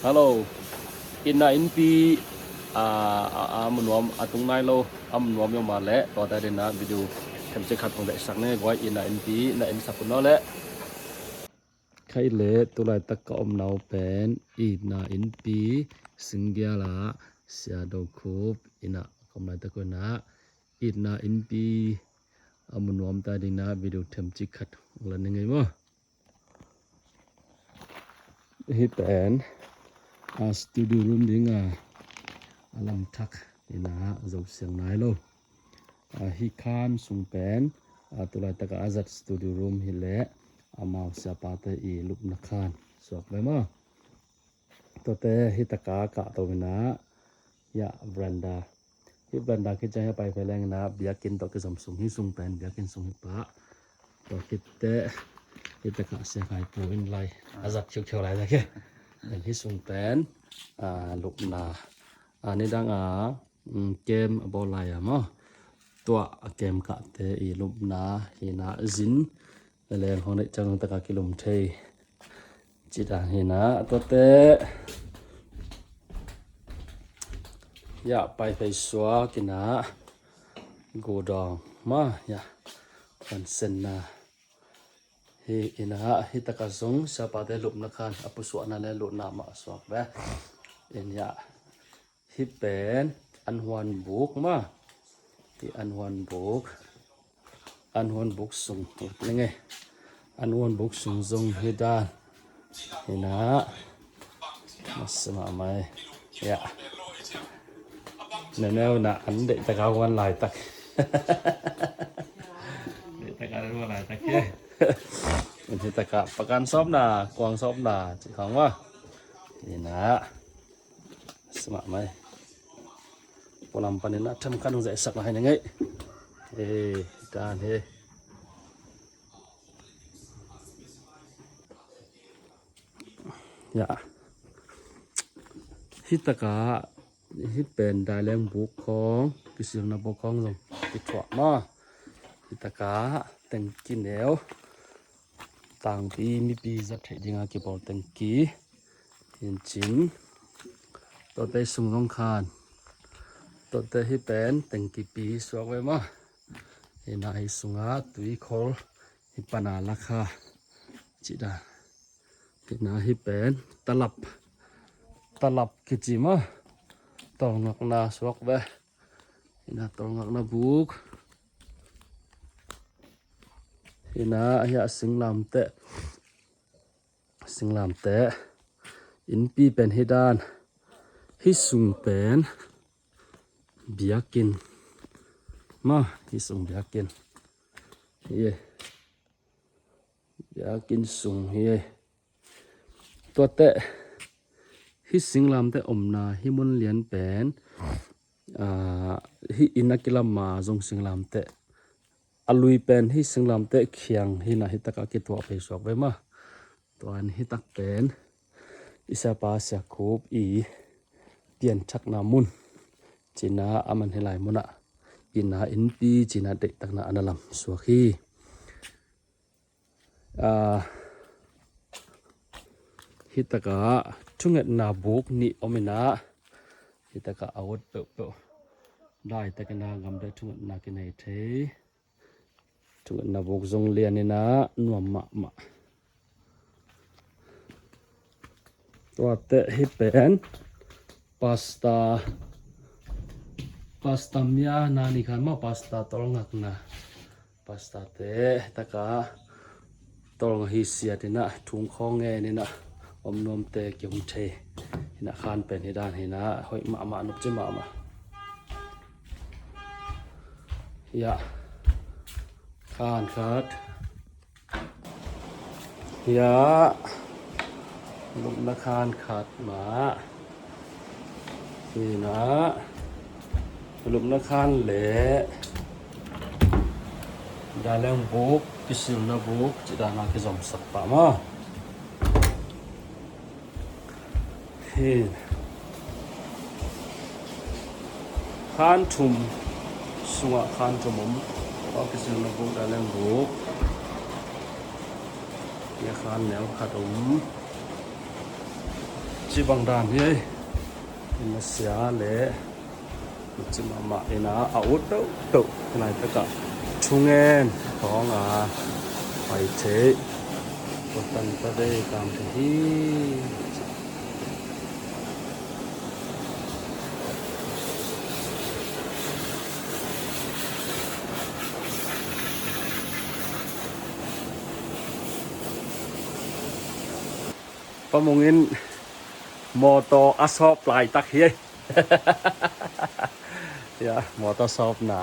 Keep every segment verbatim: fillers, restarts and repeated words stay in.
Hello. Itna innpi a, a, a mu nuam, a tung nai lo, a mu nuam io mah leh, tua te dingin ah video themcik khat hong deihsak ning ei guai. Itna innpi na innsak un aw leh. Khaih leh tulaitak ka omna uh pen Itna innpi Singgial ah Sia Do Khup inn ah ka om laitak uh in ah, Itna innpi a mu nuam ta dingin ah video themcik khat hong la ning ei maw. Hih pen a studio room ding a, a lamthak in ah zo siang nai lo. A, hih khan sung pen a, tulaitak a a zat studio room hi leh amau siapate i lupna khan suak ve maw. Tuate hih tak a kahto in ah, hiah veranda. Hih veranda khit ciang hiah pai phei leng in ah biakinn tawh kizom sung, hih sung pen biakinn sung hi pah. Tua khit teh hih tak a Sia Khai Pu in lai a zat khiukheu laitak hi. Hih sung pen a, lupna, a, nidang a, um, kem a bawl lai a maw, tua a kem kahte i lupna hi in ah, zin leng hong neih ciang tak a kilum thei cih dan hi in ah. Tuate hiah pai phei suak in ah, gudawng maw, hiah pansenna hi in ah, hih tak a zong siapate lupna khan a pusuahna leh lutna mah suak ve. In hiah, hih pen an huan buk maw. Hih an huan buk, an huan buk sung lap ning ei. An huan buk sung zong hih dan hi in ah, masa mahmah ei. Hiah, neneu in ah an deihtak a huan laitak. Deihtak a huan laitak hi. Hih tak a pakan sawpna, kuang sawpna cih khawng maw. Hi in ah, masa mahmah ei. Pualam panin ah themkhat hong zaihsak lai ning ei. Hei, dan hi. Hiah, hih tak a, hih pen daileng buk khawng, kisilna buk khawng zong kithuah maw. Hih tak a tengki neu, tangpi mipi zat theih ding a kibawl tengki hi in cin. Tuate sung zong khan, tuate hih pen tengkipi suak ve maw. Hi in ah, hih sung ah tui khol, hih pan a la kha cih dan. Hi in ah, hih pen talap, talap kici maw. Tawlngakna suak ve. Hi in ah, tawlngakna buk. Hi in ah, hiah singlamteh, singlamteh innpi pen hih dan. Hih sung pen biakinn maw, hih sung biakinn. Hih, biakinn sung hi. Tuate hih singlamteh omna, hih mun lian pen, a, hih inn a kilam a zong singlamteh, a lui pen hih singlamteh khiang hi in ah, hih tak a kituah phei suak ve maw. Tua in hih tak pen i siapa Sia Khup i pianthakna mun cih in ah, aman hih lai mun ah Itna innpi cih in ah deihtakna a na lam suak hi. A, hih tak a thungetna buk nih om in ah, hih tak a a ut peuhpeuh, laitak in ah gamte thungetna kinei thei. Thungetna buk zong lian in ah nuam mahmah. Tuate hih pen pasta, pasta mia na ni khan maw, pasta tawlngakna. Pastate tak a tawlngak hi siat in ah, thungkhawng ngen in ah, om nuamte ki-om thei in ah, khan pen hih dan hi in ah, hoih mahmah, nopci mahmah. Hiah khan khat. Hiah lupna khan khat mah. Hi in ah, lupna khan leh daileng buk, kisilna buk cih dan a kizomsak pah maw. Hi. Khan thum, sungah khan thum om. Tua kisilna buk, daileng buk. Hiah khan neu khat om. Ci bang dan hi ei. Ina sia le ci mahmah ina a ut deuhdeuh. Hi laitakah thungen khawng a pai thei. Kotan ta dei kam thei hi. Pa Mung in mawtaw a sawp laitak hi ei. Ya, mawtaw sawpna.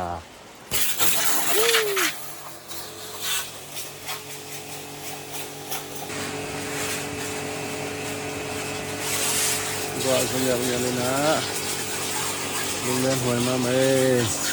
Guah zong yalngial ina. Lunglen huai mahmah ei.